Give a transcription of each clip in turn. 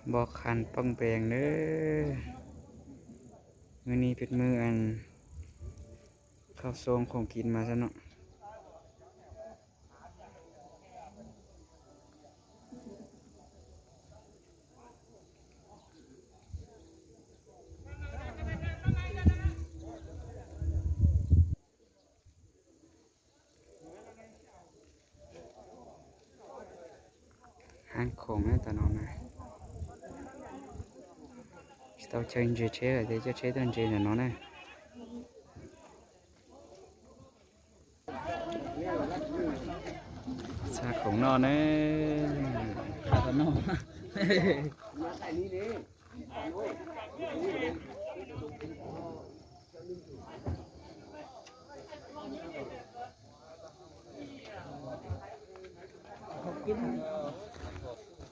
Npo qha paj npees nawb. Mws ni peb mws khau xoo khoom kis mas xwb no. Hab khoom na, tam no na, tsis tau chaw ntses tsheb lawm ces coj tsheb tuaj ntses ntawm no na. Txha khoom noj na.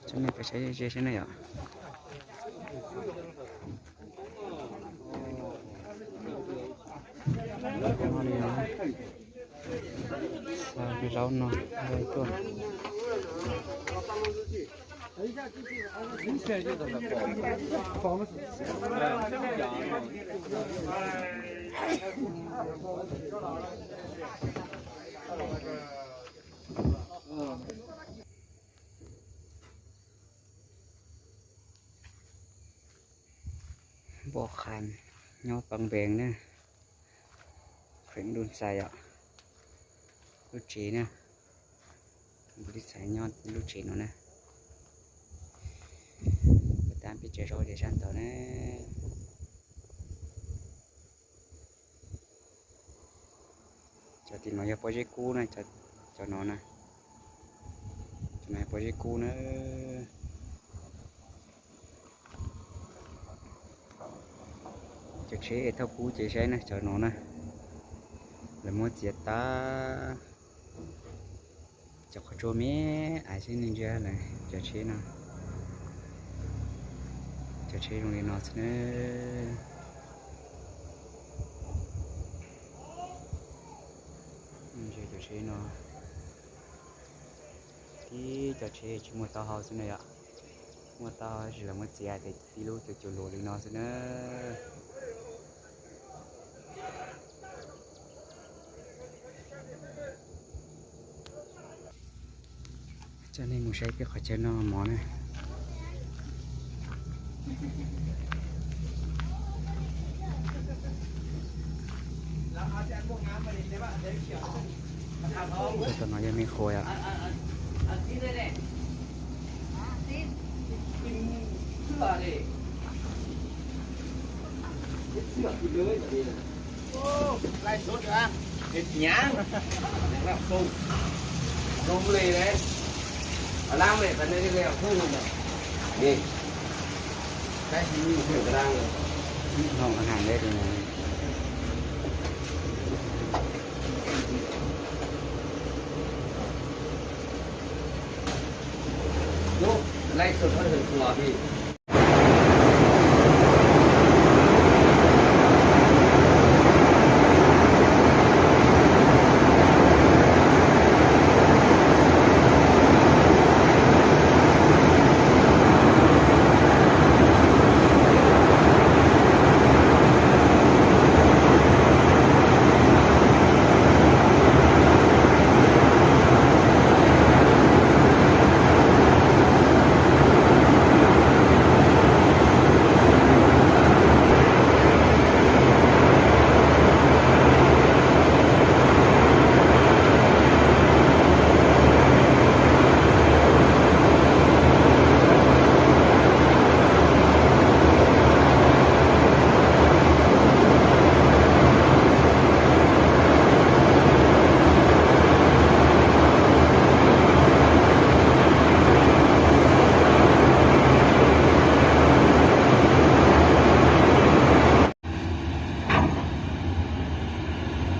Coj nej pais saib ze ze seb na yom. Xa zaub no tuaj. Npo qha nyob Paj Npees na, xeev Dum Xais os. Lub tsev na, Dum Xais nyob lub tsev no na. Tab peb tsaws zog ces sab ntawd na. Cov tim no yog pob zeb kub na, cov no na. Cov no yog pob zeb kub na. Cov tsheb thauj kub ces saib na, cov no na, lawv muab txiav tag. Cov qhov tsua me ais xwb nej ntsia lawm cov tsheb no. Cov tsheb zoo li no xwb na. Ntsia cov tsheb no. Tib cov tsheb tsis muaj taub hau xwb na yom. Muaj taub hau tab sis lawv muab txiav ces tib lub cuag cuag luas li no xwb na. Coj nej mus saib peb qhov chaw noj mov na. Tom no yog me qhua yom.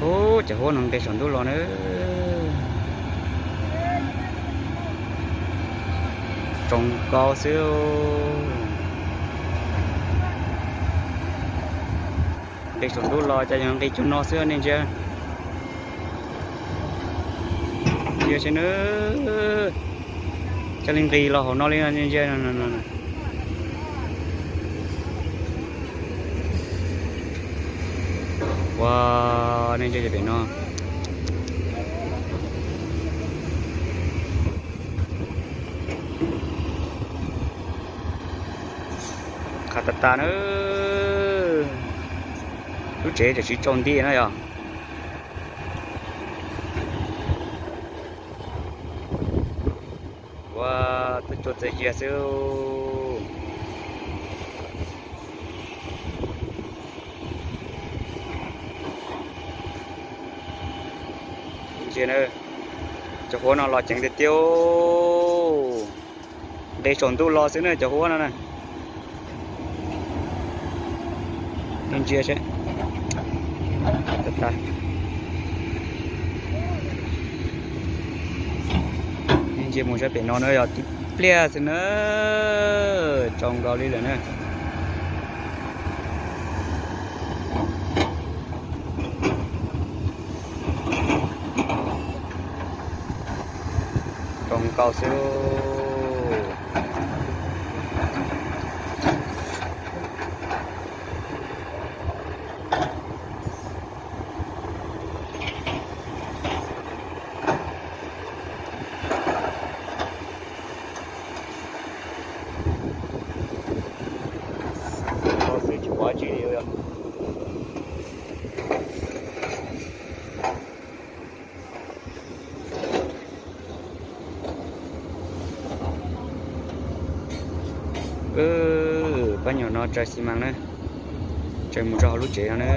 Ub, cov huab no nqis saum ntuj los na. Tsoos nkauj xwb. Nqis saum ntuj los cas yuav nqis cuag no xwb nej ntsia. Ntsia seb na, cas li nqis los hauv no li no nej ntsia. Ua, nej ntsia pem no, qhov tas tas na, lub tsev tam sim tsaus nti no yog. Ua, tuaj cua txias zias xwb. Ntsia na, cov huab no los ceev tiag tiag, nqis saum ntuj los xwb na cov huab no na. Ntsia seb, ntsia mus sab pem no na yog tib pliag xwb na, tsaus nkaus li lawm na. Tsaus nkaus xwb. Xwb tsis pom dab tsi li yog. Pab nyuam no tsaws xi mas na, tsaws mus rau hauv lub tsev no na.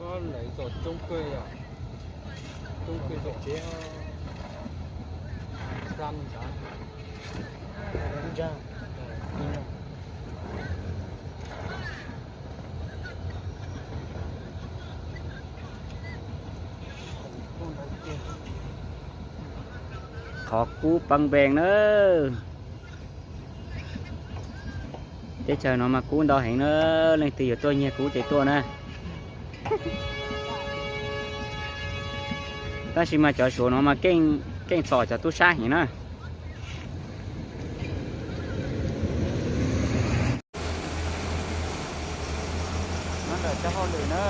Lawv zos coob kawg yom, coob kawg zos tsev, xa mus nrad. Qhov kub Pab Npees na. Teb chaws no mas kub ntau heev na, leej twg yuav tuaj nyiag kub ces tuaj na. Tab sis mas cov Suav no mas keej txom cov tub sab heev na. Nyob ntawm cov hauj lwm na.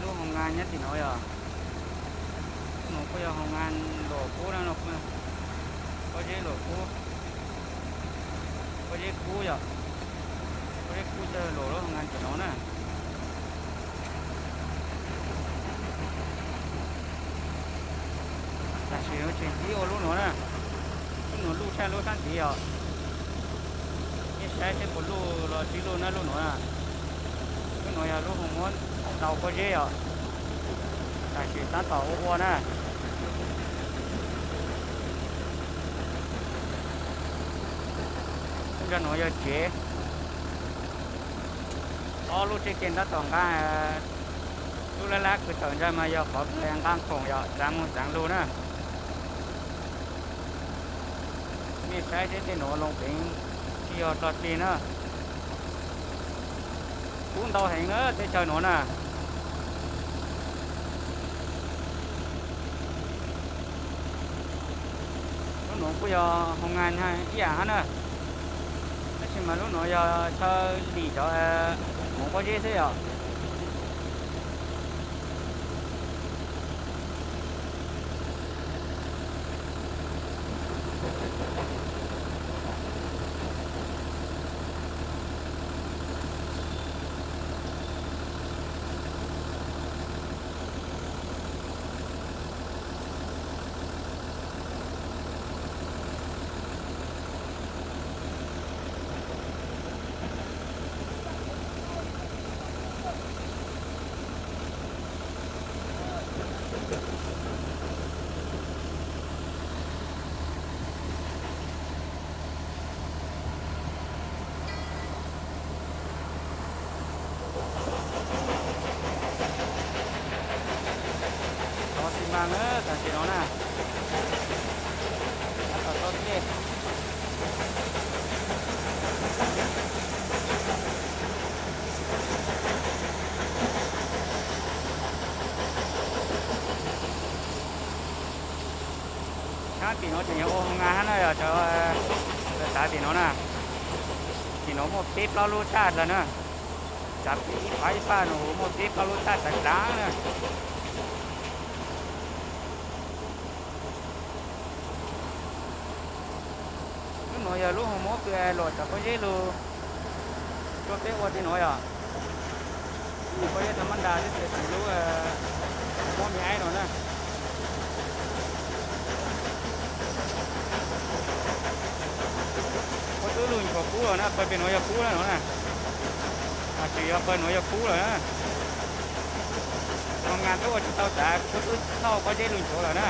Lub hoo ngas nyob tim no yog, no kuj yog hoo ngas luam kub na, pob zeb luam kub, pob zeb kub yom, pob zeb kub coj luam lub hoo ngas tim no na. Tam sim no tseem ib ua lub nuav na, lub nuav luj tshaj lub sab ntiv yom. Nej saib seb puas luj los tsis luj na lub nuav na. Lub nuav yog lub hoo muab tau pob zeb yom. Tam sim tab tom ua ua na. Lub zog nuav yog tsev. Ob lub tsev ke tab tom nqa, lub lab lab kws tawm ntawd mas yog qhov kws nqa khoom yom, txaav moog txaav lug na. Nej saib seb tej nuav loo pleev tsis yog dlog dlig na. Kub ntau heev na teb chaws nuav na. Lub nuav kuj yog hoo ngas ib yam hab na, tab sis mas lub nuav yog chaw lim cov hmoov pob zeb xwb yom. Tov xi mas na, tam sim no na, tab tom tov dlej. Saab tim no tseem yog ua hoo ngas hab na, yog cov tav tim no na. Tim no muaj peb plaub lub taj dlawg na. Tsav ib phav ib paj no muaj peb plaub lub taj tsav dlawg na. Lub nuav yog lub hoo mob kws luam cov pob zeb lug tuaj peb ua tej nuav yom. Pob zeb tau mab nra xwb, tes tus lub mob me aib no na. Kuv twb lug nchuav kub lawm na, pawg pem nuav yog kub na no na. Tseem yog pawg nuav yog kub lawm na. Hoo ngas twb ua tsis tau tav, kuv twb thauj pob zeb lug nchuav lawm na.